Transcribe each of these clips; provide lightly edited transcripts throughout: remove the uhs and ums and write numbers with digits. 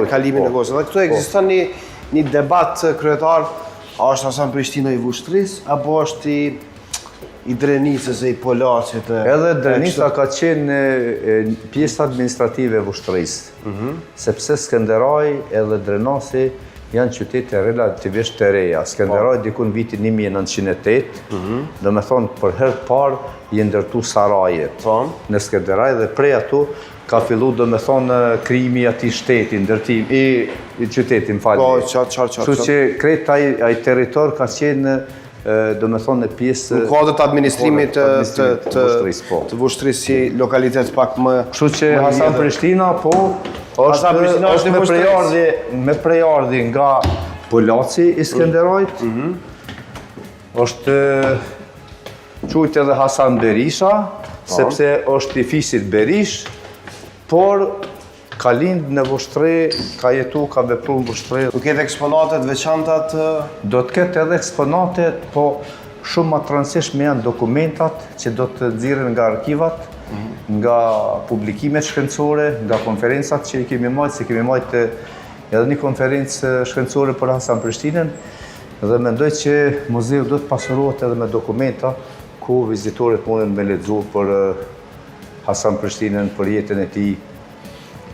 kalimin e po. kohës. Dhe këtu ekziston një një debat kryetar, a është Hasan Prishtina i Vushtrrisë apo është i i Drenicës e i Polacit e Edhe Drenica ka qenë e, pjesë administrative e Vushtrrisë. Mhm. Sepse Skënderaj edhe Drenasi janë qytete relativisht të reja. Skënderaj Po. diku në vitin 1908, Mhm. do me thonë për herë të parë janë ndërtu sarajet Po. në Skënderaj dhe prej ato ka fillu do me thonë krijimi i atij shteti, ndërtim, i, i qyteti, më falni. Po, qartë, qartë, qartë, Kështu që krejt ai ai territor ka qenë do me thonë në pjesë... Në kuadër të administrimit të të të të Vushtrrisë, po. të Vushtrrisë si lokalitet pak më Kështu që më Hasan i vjetër. Prishtina, po, Hasan është, Prishtina është është i me Vushtrrisë. prejardhje, me prejardhje nga Polaci i Skenderajt, Mhm. është quajt edhe Hasan Berisha, Po. sepse është i fisit Berish, por ka lind në Vushtrri, ka jetu, ka vepru në Vushtrri. Do ketë eksponate të veçanta të Do të ketë edhe eksponate, po shumë më të rëndësishme janë dokumentat që do të nxirren nga arkivat, nga publikimet shkencore, nga konferencat që i kemi majtë, se kemi majtë edhe një konferencë shkencore për Hasan Prishtinën, dhe mendoj që muzeu do të pasurohet edhe me dokumenta ku vizitorët munden me lexu për eh, Hasan Prishtinën, për jetën e tij,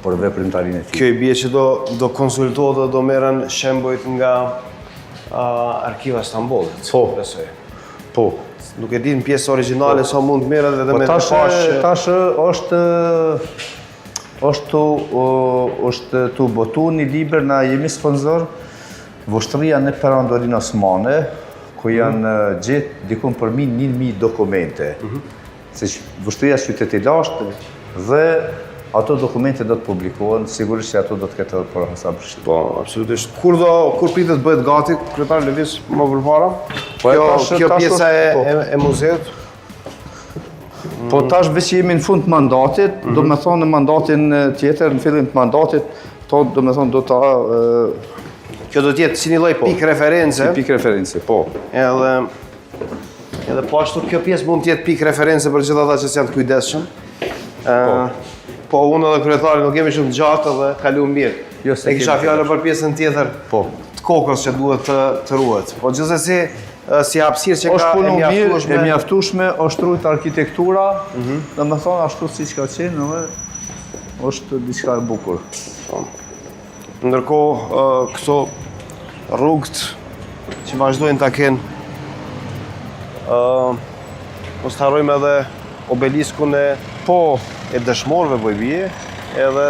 për veprimtarinë e tij. Kjo i bie që do do konsultohet dhe do merren shembujt nga uh, arkiva e Stambollit. Po. Besoj. Po, Nuk e di në pjesë origjinale sa mund të merret vetëm Po me tash të pash që- tash është është tu është tu botu një libër na jemi sponsor Vushtrria në Perandorinë Osmane, ku janë mm. gjetë dikun përmi 1000 dokumente. Mm -hmm. Se që Vushtrria është qytet i lashtë dhe ato dokumente do të publikohen, sigurisht që ato do të ketë edhe për Hasan Prishtinën. Po, absolutisht. Kur do kur pritet bëhet gati, kryetar lëviz më përpara? Po, e kjo tash- kjo tash pjesa e është- po. e, e muzeut. Po tash veç jemi në fund të mandatit, do me thonë në mandatin e, tjetër, në fillim të mandatit, to do me thonë do ta e, Kjo do të jetë si një lloj pikë reference. si pikë reference, po. Edhe edhe po ashtu kjo pjesë mund të jetë pikë reference për gjithë ata që s'janë të kujdesshëm. Ë po unë edhe kryetari nuk jemi shumë gjatë edhe kaluam mirë. Jo, se e kisha kemi fjalën për pjesën tjetër Po. të kokës që duhet të, të ruhet. Po gjithsesi ë, si hapësirë që Është ka e punu mirë, mjaftueshme. e mjaftueshme, është rujt arkitektura, do me thonë ashtu siç ka qenë, edhe është diçka e bukur. Ndërkohë ë, këto rrugët që vazhdojnë ta kenë ë mos të harrojmë edhe obeliskun e Po, e dëshmorëve po i bie, edhe.